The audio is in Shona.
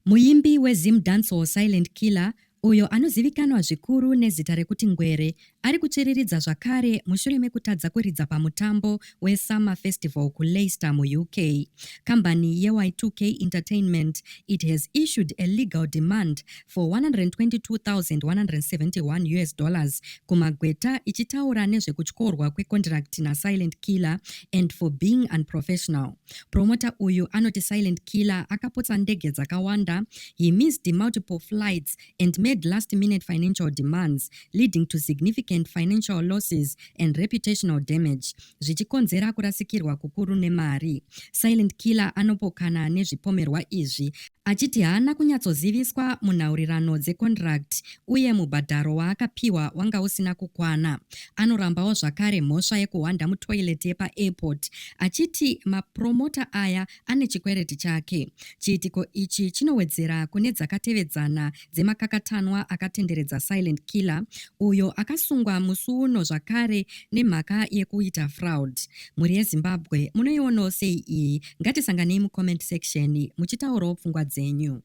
Muimbi weZim-dancehall Silent Killer, uyo anozivikanwa zvikuru nezita rekuti Ngwere, ari kutsviriridza zvakare mushure mekutadza kuridza pamutambo weSummer Festival kuLeicester muUK. Kambani yeY2K Entertainment it has issued a legal demand for 122,171 US dollars kumagweta ichitaura nezvekutyorwa kwekondirakiti naSilent Killer and for being unprofessional. Promota uyu anoti Silent Killer akapotsa ndege dzakawanda, he missed multiple flights and made last minute financial demands leading to significant financial losses and reputational damage zvichikonzera kurasikirwa kukuru nemari. Silent Killer anopokana nezvipomerwa izvi achiti haana kunyatsoziviswa munhaurirano dzekondirakiti uye mubhadharo waakapiwa wanga usina kukwana. Anorambawo zvakare mhosva yekuhwanda mutoilet yepaairport achiti mapromota aya ane chikwereti chake. Chiitiko ichi chinowedzera kune dzakatevedzana dzemakakatanwa akatenderedza Silent Killer uyo akasungwa musi uno zvakare nemhaka yekuita fraud. Mhuri yeZimbabwe munoionawo sei iyi? Ngatisanganei mucomment section muchitaurawo pfungwa dzenyu.